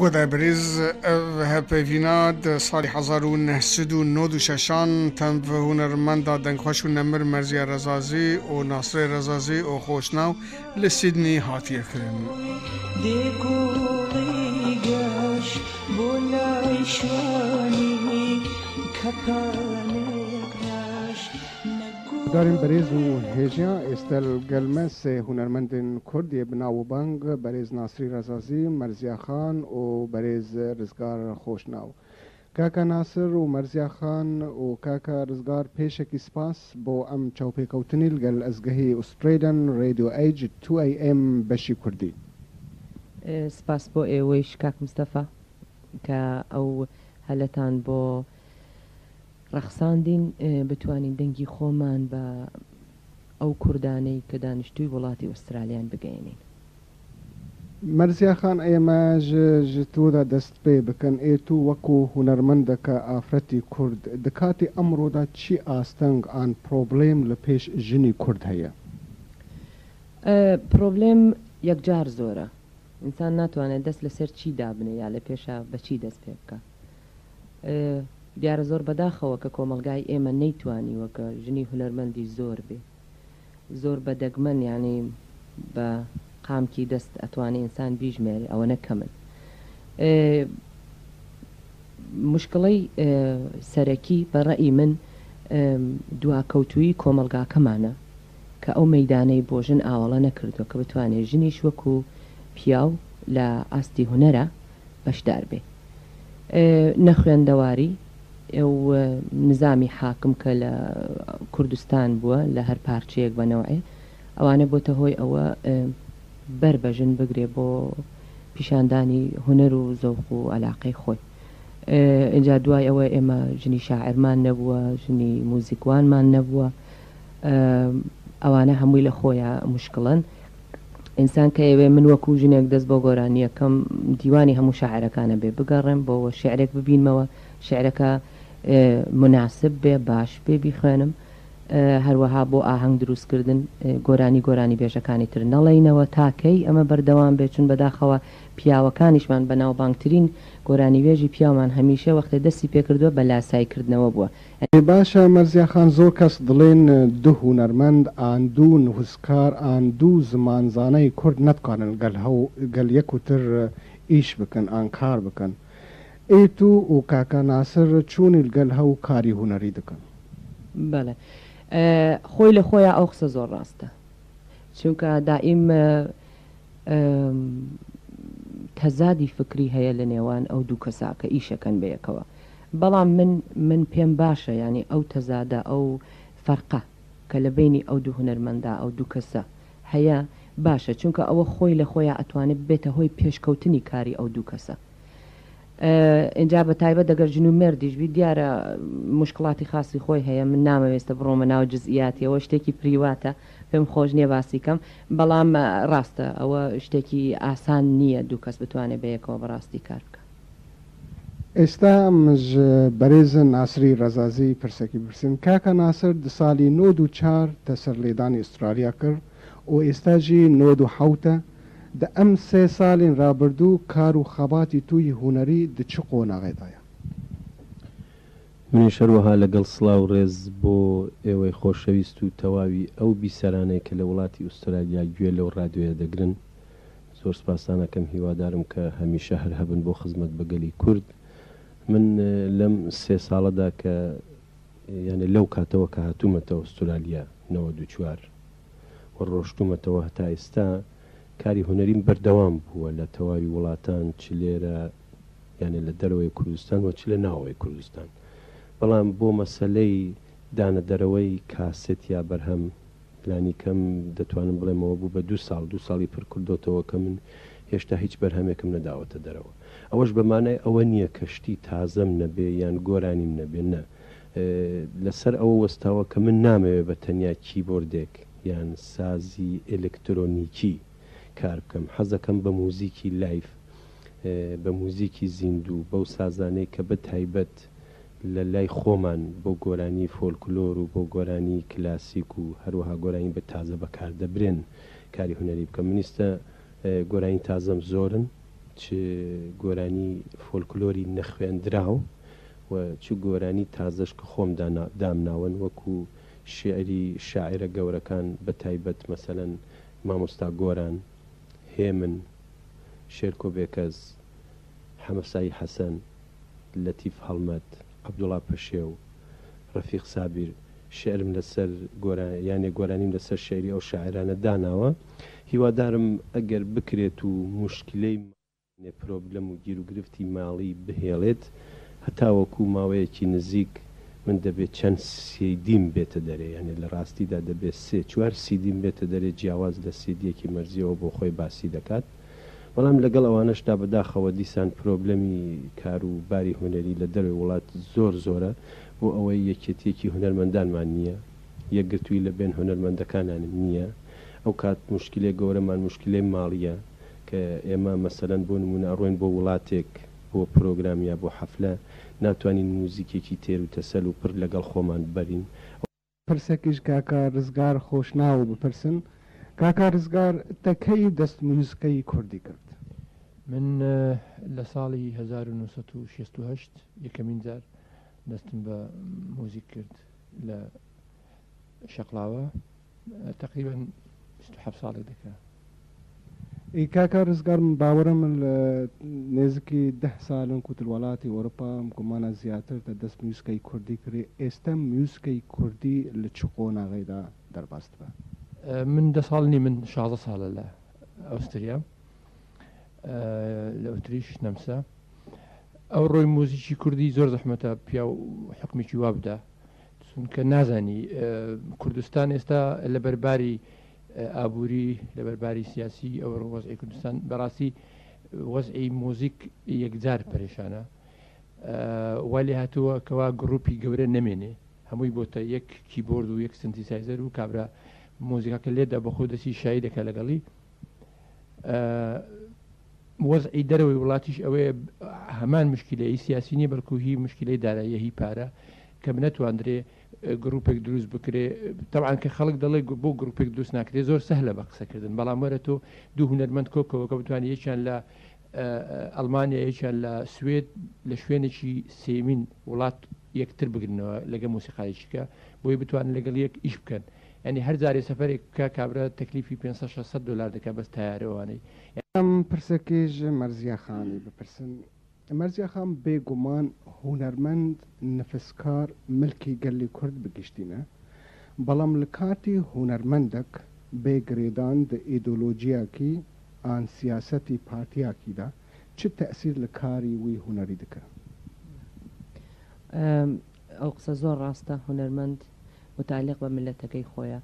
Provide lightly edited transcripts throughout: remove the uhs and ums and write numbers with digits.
گۆدای بەرێز ئەڤ هەڤپەیڤینا د ساڵی 1996 an تەنڤ هونەرمەندا دەنگخوەش و نەمر مەرزیە رەزازی و ناسرێ رەزازی و خۆشناو لە سیدنی هاتیە کرن. دارین بەرێز و هێژا ئێستە گەل مە سێ هونەرمەندên کورد یê bi nav û bang بەرێز ناسری رەزازی، مەرزیا خان و بەرێز رزگار خۆشناو. کاکە ناسر و مەرزیا خان و کاکە رزگار پێشەکی سپاس بۆ ئەم چاوپێکەوتنی لەگەل ئەزگەهی ئوسترەیلەن رادیۆ ئەیج 2AM بەشی کوردی. سپاس بۆ ئێوەیش کاک مستەفا کە ئەو هەلەتان بۆ ڕەخساندین بتوانین دەنگی خۆمان بە ئەو کوردانەی کە دانیشتووی وڵاتی ئوسترالیان بگەیەنین. مەرزیا خان ئێمە ژ تۆدا دەست پێ بکەن ئێ تو وەکو هونەرمەندەکە ئافرەتی کورد دکاتی ئەمڕۆدا چی ئاستەنگ ئان پرۆبلێم لە پێش ژنی کورد هەیە؟ پرۆبلێم یەکجار زۆرە ئینسان ناتوانێت دەست لەسەر چی دابنێ یا لە پێشا بە چی دەست پێ بکا. دیارە زۆر بەداخەوە کە کۆمەڵگای ئێمە نەیتوانیوە کە ژنی هونەرمەندی زۆر بێ. زۆر بە دەگمەن یانی بە قامکی دەست ئەتوانێ ئینسان بیژمێرێ ئەوەنە کەمن. مشکڵەی سەرەکی بە ڕەئی من دواکەوتوویی کۆمەڵگاکەمانە کە ئەو مەیدانەی بۆ ژن ئاوەڵە نەکردووە کە بتوانێ ژنیش وەکوو پیاو لە ئاستی هونەرا بەشدار بێ. نەخوێندەواری و نزامی حاکم کە لە کوردستان بووە لە هەر پارچەیەک بە نەوعێ ئەوانە بۆتە هۆی ئەوە بەر بە ژن بگرێ بۆ پیشاندانی هونەر و زەوق و ئەلاقەی خۆی. ئینجا دوای ئەوە ئێمە ژنی شاعرمان نەبووە، ژنی موزیکوانمان نەبووە. ئەوانە هەمووی لە خۆیا موشکڵەن. ئینسان کە ئەیەوێ من وەکوو ژنێک دەست بۆ گۆرانییەکەم دیوانی هەموو شاعرەکان ئەبێ بگەڕێم بۆوە شیعرێک ببینمەوە شیعرەکە موناسب بێ باش بێ بیخوێنم هەروەها بۆ ئاهەنگ دروست کردن گۆرانی گۆرانیبێژەکانی تر نەڵێینەوە تا کەی ئەمە بەردەوام بێ چون بەداخەوە پیاوەکانیشمان بەناوبانگترین گۆرانیبێژی پیاومان هەمیشە وەختێ دەستی پێکردووە بە لاسایی کردنەوە بووە. ئێ باشە مەرزیا خان زۆر کەس دڵێن دو هونەرمەند ئان دوو نووسکار ئان دوو زمانزانای کورد نەتکانن گەل هەو گەل یەک و تر ئیش بکەن ئان کار بکەن ئێ تو و کاکە ناسر چونیل گەل هەو کاری هونەری دکەن؟ بەڵێ خۆی لە خۆیا ئەو قسە زۆر ڕاستە چونکە دائیم تەزادی فکری هەیە لە نێوان ئەو دوو کەسا کە ئیشەکەن بەیەکەوە بەڵام من من پێم باشە یانی ئەو تەزادە ئەو فەرقە کە لە بەینی ئەو دوو هونەرمەندا ئەو دوو کەسە هەیە باشە چونکە ئەوە خۆی لە خۆیا ئەتوانێ ببێتە هۆی پێشکەوتنی کاری ئەو دوو کەسە ئینجا بە تایبەت ئەگەر ژن و مێردیش بی دیارە موشکڵاتی خاسی خۆی هەیە من نامەوێ ئێستا بڕۆمە ناو جزئیاتی ئەوە شتێکی پریواتە پێم خۆش نییە باسی کەم بەڵام ڕاستە ئەوە شتێکی ئاسان نییە دوو کەس بتوانێ بەیەکەوە بەڕاستی کار بکا. ئێستا ژ بەرێز ناسری رەزازی پرسەکی بپرسیم کاکە ناسر د سالی 94 تە سەرلێدانی ئوسترالیا کرد و ئێستا ژی 97ە د ئەم سێ سالین رابردوو کار و خەباتی توی هونەری د چ قۆناغێدایە؟ منیش هەروەها لەگەڵ سڵاو ڕێز بۆ ئێوەی خۆشەویست و تەواوی ئەو بیسەرانەی کە لە وڵاتی ئوسترالیا گوێ لەو ڕادیۆیە دەگرن زۆر سپاستان ئەکەم هیوادارم کە هەمیشە هەر هەبن بۆ خزمەت بە گەلی کورد من لەم سێ ساڵەدا کە یانێ لەو کاتەوە کە هاتوومەتە ئوسترالیا 94 و ڕۆشتوومەتەوە هەتا ئیستا کاری هونەریم بەردەوام بووە لە تەواوی وڵاتان چ لێرە یانێ لە دەرەوەی کوردستان و چ لە ناوەوەی کوردستان بەڵام بۆ مەسەلەی دانە دەرەوەی کاسێت یا بەرهەم لانیکەم دەتوانم بڵێم ئەوە بوو بە دوو ساڵ، دوو ساڵی پر کردۆتەوە کە من هێشتا هیچ بەرهەمێکم نەداوەتە دەرەوە. ئەوەش بە مانای ئەوە نییە کە شتی تازەم نەبێ یان گۆرانیم نەبێ، نا. لەسەر ئەوە وەستاوە کە من نامەوێ بە تەنیا کیبۆردێک یان سازی ئێلکترۆنیکی کار بکەم، حەز دەکەم بە موزیکی لایف، بە موزیکی زیندوو، بەو سازانەی کە بە تایبەت لە لای خۆمان بۆ گۆرانی فۆلکلۆر و بۆ گۆرانی کلاسیک و هەروەها گۆرانی بە تازە بەکار دەبرێن کاری هونەری بکەم. من ئیستە گۆرانی تازەم زۆرن. چ گۆرانی فۆلکلۆری نەخوێندراو و چ گۆرانی تازەش کە خۆم دامناون وەکو شیعری شاعیرە گەورەکان بە تایبەت مەسەلەن مامۆستا گۆران، هێمن، شێرکۆ بێکەس، حەمەسایی حەسەن، لەتیف هەڵمەت، عەبدوڵا پەشێو، ڕەفیق سابیر شیعرم لەسەر گۆرا یانێ گۆرانیم لەسەر شیعری ئەو شاعیرانە داناوە هیوادارم ئەگەر بکرێت و موشکیلەی یانێ پرۆبلەم و گیروگرفتی ماڵی بهێڵێت هەتاوەکو ماوەیەکی نزیک من دەبێ چەند سیدیم بێتە دەرێ یانێ لە ڕاستیدا دەبێ سێ چوار سیدیم بێتە دەرێ جیاواز لە سیدیەکی مەرزیەوە بۆ خۆی باسی دەکات بەڵام لەگەڵ ئەوانەشدا بەداخەوە دیسان پرۆبلەمی کار و باری هونەری لە دەرەوەی وڵات زۆر زۆرە بۆ ئەوەی یەکێتیەکی هونەرمەندانمان نیە یەکگرتووی لە بێن هونەرمەندەکانان نیە ئەو کات موشکیلەی گەورەمان موشکیلەی ماڵیە کە ئێمە مەسەلەن بۆ نموونە ئەڕۆین بۆ وڵاتێک بۆ پرۆگرام یا بۆ حەفلە ناتوانین موزیکێکی تێر و تەسەل و پڕ لەگەڵ خۆمان ببەرین. پرسێکیش کاکە ڕزگار خۆشناو بپرسن کاکە ڕزگار تە کەی دەست موزکەی کوردی کرد؟ من لە ساڵی 1968 یەکەمین جار دەستم بە موزیک کرد لە شەقڵاوە تەقریبەن 27 ساڵێک دەکا. ئی کاکە ڕزگار من باوەرم لە نێزکی دە سالن کوت وڵاتی ئەوروپا گومانە زیاتر تە دەست میوزکەی کوردی کرێ ئێستا میوزکەی کوردی لە چ قۆناغێدا دەرباز دبە؟ من دە ساڵ نی من 16 ساڵە لە ئەوستریا لە ئوتریش نەمسا ئەو ڕۆی موزیکی کوردی زۆر زەحمەتە پیاو حکمێکی وا بدا چونکە نازانی کوردستان ئێستا لە بەرباری ئابووری لەبەر باری سیاسی ئەوڕۆ وەزعی کوردستان بەڕاستی وەزعی موزیک یەکجار پەرێشانە وا لێ هاتووە کەوا گروپی گەورە نەمێنێ هەمووی بۆتە یەک کیبۆرد و یەک سنتیسایزەر و کابرا مۆزیکاکە لێدا بەخۆ دەسی شایی دەکا لەگەڵی وەزعی دەرەوەی وڵاتیش ئەوەیە هەمان مشکلەی سیاسی نییە بەڵکو هی مشکلەی داراییە هی پارە کە نەتواندرێ گروپێک دروست بکرێ تەبعەن کە خەڵک دەڵێ بۆ گروپێک دروست ناکرێ زۆر سەهلە بە قسەکردن بەڵام وەرە تۆ دوو هونەرمەند کۆکەوە کە بتوانێت یەکیان لە ئەڵمانیا یەکیان لە سوێد لە شوێنێکی سێمین وڵات یەکتر بگرنەوە لەگە مۆسیقایشکە بۆی بتوانن لەگەڵ یەک ئیش بکەن یعنی هەر جارێ سەفەرێک بکە کابرا تەکلیفی 500 600 دلار دەکا بەس تایارەوانەی. ئەم پرسەکەیش مەرزیە خانی بپرسن مەرزیە خان بێ گومان هونەرمەند نفسکار ملکی گەلی کورد بگشتینە بەڵام لە کاتی هونەرمەندەک بێ گرێدان دە ئیدۆلۆجیاکی ئان سیاسەتی پارتیاکیدا چ تەئسیر لە کاری وی هونەری دکە؟ ئەو قسە زۆر ڕاستە هونەرمەند متعلق بە میللەتەکەی خۆیە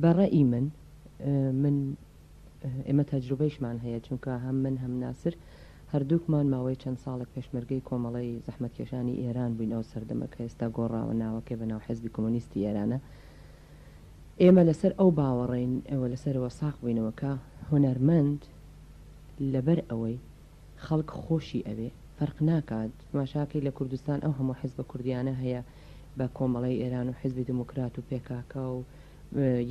بە ڕەئی من من ئێمە تەجروبەیشمان هەیە چونکە هەم من هەم ناسر هەردووکمان ماوەی چەند ساڵێک پێشمەرگەی کۆمەڵەی زەحمەتکێشانی ئێران بووین ئەو سەردەمە کە ئێستا گۆڕاوە ناوەکەی بە ناو حزبی کۆمۆنیستی ئێرانە ئێمە لەسەر ئەو باوەڕین و لەسەرەوە ساغ بووینەوە کە هونەرمەند لەبەر ئەوەی خەڵک خۆشی ئەوێ فەرق ناکات تماشاکەی لە کوردستان ئەو هەموو حزبە کوردیانە هەیە بە کۆمەڵەی ئێران و حزبی دیموکرات و پێکاکا و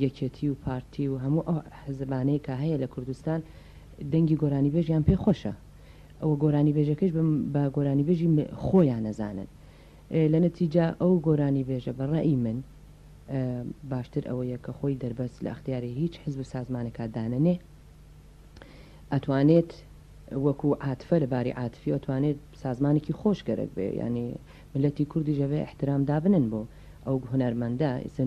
یەکێتی و پارتی و هەموو ئەو حزبانەی کە هەیە لە کوردستان دەنگی گۆرانیبێژیان پێ خۆشە و گۆرانیبێژەکەیش بە گۆرانیبێژی خۆیان ئەزانن لە نەتیجە ئەو گۆرانیبێژە بە ڕەئی من باشتر ئەوەیە کە خۆی دەربەست لە ئەختیاری هیچ حزب و سازمانێکا دانەنێ ئەتوانێت وەکو عاتفە لە باری عاتفیەوە توانێت سازمانێکی خۆش گەرەک بێ یانی ملەتی کوردیش ئەبێ ئیحترام دابنن بۆ ئەو هونەرمەندە ئیسە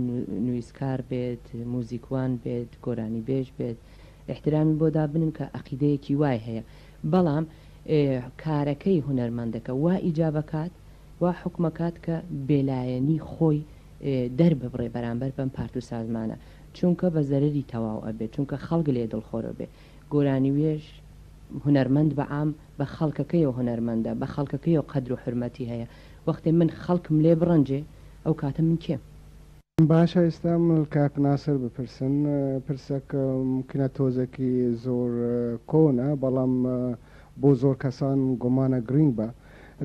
نویسکار بێت موزیکوان بێت گۆرانیبێژ بێت ئیحترامی بۆ دابنن کە ئەقیدەیەکی وای هەیە بەڵام کارەکەی هونەرمەندەکە وا ئیجابەکات وا حوکمەکات کە بێلایەنی خۆی دەرببڕێ بەرامبەر بەم پارت و سازمانە چونکە بە زەرەری تەواو ئەبێت چونکە خەڵک لێ دڵخۆرە بێ گۆرانیوێژ هونەرمەند بە عام بە خەڵکەکەیەوە هونەرمەندە بە خەڵکەکەیەوە قەدر و حورمەتی هەیە وەختێ من خەڵکم لێ بڕەنجێ ئەو کاتە من کێم؟ باشە ئیستا من کاک ناسر بپرسن پرسەک ممکنە تۆزێکی زۆر کۆنە بەڵام بۆ زۆر کەسان گومانە گرینگ بە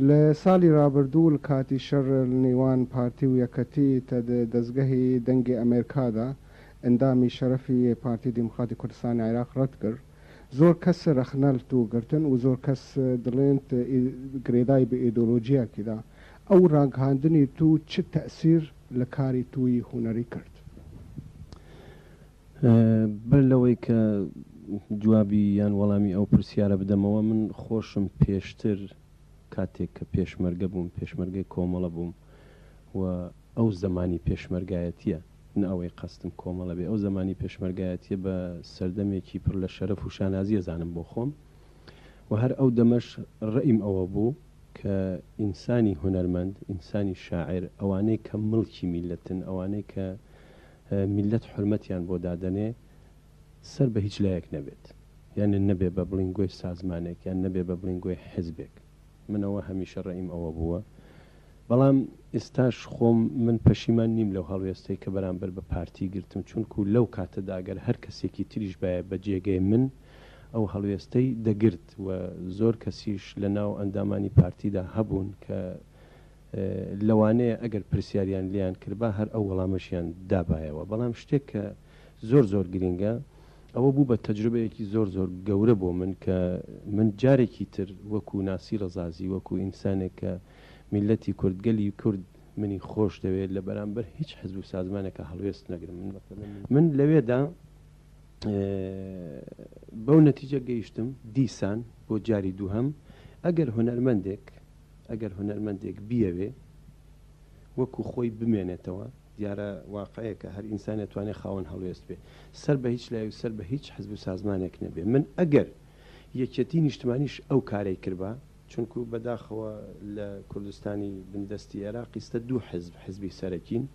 لە سالی رابردوو لە کاتی شەر لە نیوان پارتی و یەکەتی تە دەزگەهی دەنگی ئەمێرکادا ئەندامی شەرەفی پارتی دیموکراتی کوردستانی عیراق رەت کرد. زۆر کەس رەخنە لە تو گرتن و زۆر کەس دڵێن گرێدای بە ئیدۆلۆژیاکیدا. ئەو راگهاندنی تو چ تەئسیر لە کاری توی هونەری کرد؟ بەر لەوەی کە جوابی یان وەڵامی ئەو پرسیارە بدەمەوە، من خۆشم پێشتر کاتێک کە پێشمەرگە بووم، پێشمەرگەی کۆمەڵە بووم و ئەو زەمانی پێشمەرگایەتییە، نە ئەوەی قەستم کۆمەڵە بێ، ئەو زەمانی پێشمەرگایەتییە بە سەردەمێکی پڕ لە شەرەف و شانازی ئەزانم بۆ خۆم و هەر ئەو دەمەش ڕەئیم ئەوە بوو کە ئینسانی هونەرمەند، ئینسانی شاعیر، ئەوانەی کە مڵکی میللەتن، ئەوانەی کە میللەت حورمەتیان بۆ دادەنێ، سەر بە هیچ لایەک نەبێت. یانێ نەبێ بە بڵینگۆی سازمانێک یان نەبێ بە بڵینگۆی حیزبێک. من ئەوە هەمیشە ڕەئیم ئەوە بووە. بەڵام ئیستاش خۆم من پەشیمان نیم لەو هەڵوێستەی کە بەرامبەر بە پارتی گرتم، چونکوو لەو کاتەدا گەر هەر کەسێکی تریش بایە بە جێگەی من ئەو هەڵوێستەی دەگرت و زۆر کەسیش لە ناو ئەندامانی پارتیدا هەبوون کە لەوانەیە ئەگەر پرسیاریان لێیان کردبا هەر ئەو وەڵامەشیان دابایەوە. بەڵام شتێک کە زۆر زۆر گرینگە ئەوە بوو بە تەجروبەیەکی زۆر زۆر گەورە بۆ من کە من جارێکی تر وەکوو ناسی ڕەزازی وەکوو ئینسانێک کە میللەتی کورد گەلی کورد منی خۆش دەوێ لە بەرامبەر هیچ حزب و سازمانێکا هەڵوێست نەگرم من مەسەلەن من لەوێدا بەو نەتیجە گەیشتم دیسان بۆ جاری دووهەم ئەگەر هونەرمەندێک ئەگەر هونەرمەندێک بیەوێ وەکو خۆی بمێنێتەوە، دیارە واقعێکە هەر ئینسانێ توانێ خاوەن هەڵوێست بێ، سەر بە هیچ لای و سەر بە هیچ حزب و سازمانێک نەبێ. من ئەگەر یەکیەتی نیشتمانیش ئەو کارەی کردبا، چونکو بەداخەوە لە کوردستانی بندەستی ئێراق ئیستە دوو حزب حزبی سەرەکین،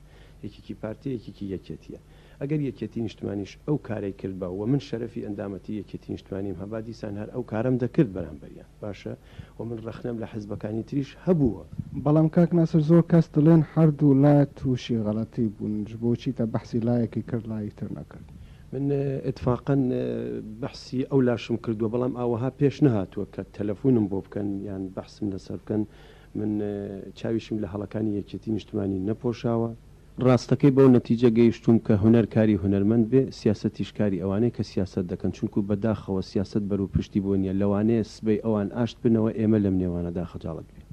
یەکێکی پارتیە یەکێکی یەکێتیە. ئەگەر یەکێتی نیشتمانیش ئەو کارەی کردبا و من شەرەفی ئەندامەتی یەکێتی نیشتمانیم هەبا دیسان هەر ئەو کارەم دەکرد بەرامبەریان. باشە و من ڕەخنەم لە حزبەکانی تریش هەبووە. بەڵام کاک ناسر زۆر کەس دڵێن هەردوو لا توشی غەڵەتی بوون بۆچی تە بەحسی لایەکی کرد لایی تر نەکرد؟ من ئیتفاقەن بەحسی ئەو لاشم کردووە بەڵام ئاوەها پێش نەهاتووە کە تەلەفونم بۆ بکەن یان بەحسم لەسەر بکەن من چاویشم لە هەڵەکانی یەکێتی نیشتمانی نەپۆشاوە. ڕاستەکەی بەو نەتیجە گەیشتووم کە هونەر کاری هونەرمەند بێ، سیاسەتیش کاری ئەوانەی کە سیاسەت دەکەن، چونکوو بە داخەوە سیاسەت بەر و پشتی بۆ نییە، لەوانەیە سبەی ئەوان ئاشت بنەوە ئێمە لەم نێوانەدا خەجاڵەت بین.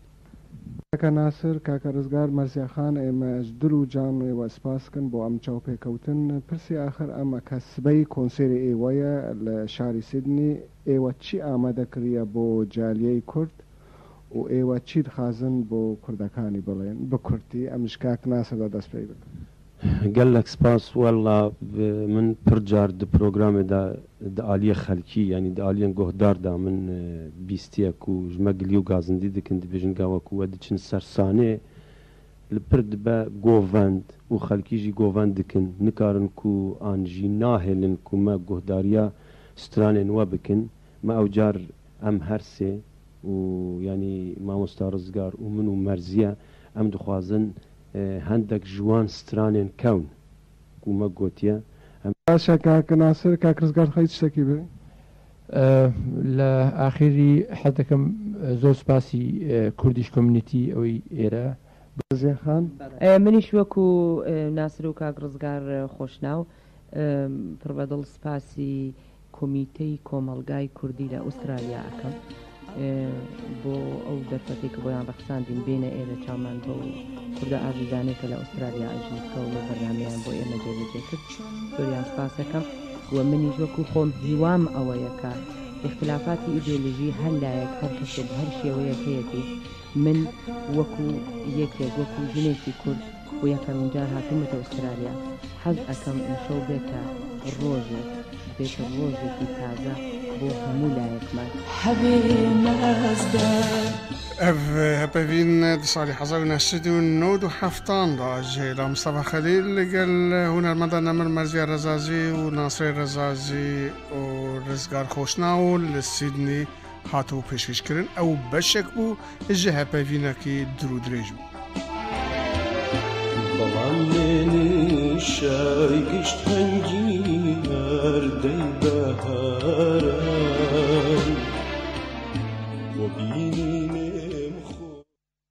کاکە ناسر، کاکە ڕزگار، مەرزیا خان، ئێمە ژ دل و جان ئێوە سپاس کن بۆ ئەم چاوپێکەوتن. پرسی ئاخر ئەمە کە سبەی کۆنسێری ئێوەیە لە شاری سیدنی، ئێوە چی ئامادە کریە بۆ جالیەی کورد؟ و ئێوە چی دخازن بۆ کوردەکانی بڵێن بە کورتی ئەمش کاک ناسر دا دەست پێی بکەم. گەلەک سپاس وەللە من پر جار د پرۆگرامێ دا د ئالیێ خەلکی یانی د ئالیێن گۆهدار دا من بیستیە کو ژ مە گلی و گازندی دکن دبێژن گاوە کو وە دچن سەر سانێ li pir dibe govend û xelkî jî govend dikin nikarin ku an jî nahêlin ku me guhdariya stranên we bikin me ew car em her sê û yanî mamosta Rizgar û min û Merziye em dixwazin hendek ji wan stranên kewn ku me gotiye em باشە کاک ناسر، کاک ڕزگار دەخوای شتێکی بێ؟ لە ئاخیری حەز دەکەم زۆر سوپاسی کوردیش کۆمیونیتی ئەوەی ئێرە. مەرزیە خان. منیش وەکو ناسر و کاک ڕزگار خۆشناو پڕ بە دڵ سوپاسی کۆمیتەی کۆمەڵگای کوردی لە ئوسترالیا ئەکەم بۆ ئەو دەرفەتەی کە بۆیان ڕەخساندین بێنە ئێرە چاومان بەو کوردە ئازیزانەی کە لە ئوسترالیا ئەژین بکەون و بەرنامەیان بۆ ئێمە جێبەجێ کرد زۆریان سپاس ئەکەم و منیش وەکو خۆم هیوام ئەوەیە کە ئیختلافاتی ئیدۆلژی هەر لایەک هەر کەسێک بە هەر شێوەیەک هەیەتی من وەکو یەکێک وەکو ژنێکی کورد بۆ یەکەمین جار هاتوومەتە ئوسترالیا حەز ئەکەم ئیمشەو بێتە ڕۆژێک بێتە ڕۆژێکی تازە بۆ هەموو لایەکمان. ئەڤ هەپەڤین د ساڵی 1997 دا ژ هێلا مستەفا خەلیل لەگەل هونەرمەندا نەمر مەرزیە رەزازی و ناسرێ رەزازی و رزگار خۆشناو لە سیدنی هاتبوو پێشکەشکردن ئەو بەشێک بوو ژ هەپەڤینەکی دوور و درێژ بوو. بەڵام نێنیشای گشت هەنگی هەر دەی بەهارە.